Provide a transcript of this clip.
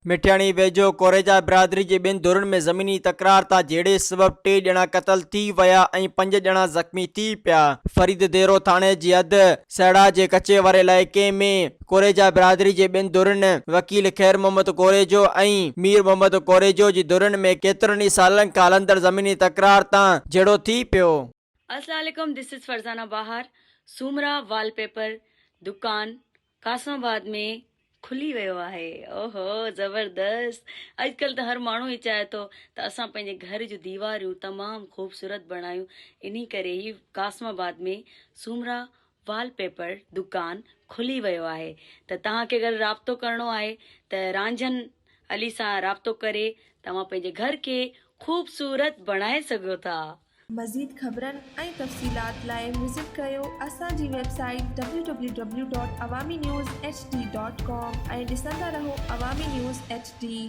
مٺياڻي ويجهو ڪوريجا برادري جي ٻن ڌرين ۾ زميني تڪرار تان جهيڙي سبب ٽي ڄڻا قتل ٿي ويا ۽ پنج ڄڻا زخمي ٿي پيا. فريد ديرو ٿاڻي جي حد سهڙا جي ڪچي واري علائقي ۾ ڪوريجا برادري جي ٻن ڌرين وڪيل خير محمد ڪوريجو ۽ مير محمد ڪوريجو جي ڌرين ۾ ڪيترن ئي سالن کان هلندڙ زميني تڪرار تان جهيڙو ٿي پيو. السلام عليڪم this is Farzana Bahar Soomra wallpaper دڪان قاسم آباد ۾ کلي ويو آهي اوهو زبردست اڄڪلهه ته هر ماڻهو ئي چاهي ٿو ته اسان پنهنجي گهر جون ديواريون تمام خوبصورت بڻايون انهي ڪري هي قاسم آباد ۾ سومرا وال پيپر دڪان کلي ويو آهي ته توهان کي اگر رابطو ڪرڻو آهي ته رانجهن علي سان رابطو ڪري توهان پنهنجي گهر کي خوبصورت بڻائي سگهو ٿا. مزيد خبرن ۽ تفصيلات لاء وزٽ ڪريو اسان جي website W W W dot Awami news H D dot com ۽ ڏسندا رهو عوامي نيوز ايڇ ڊي.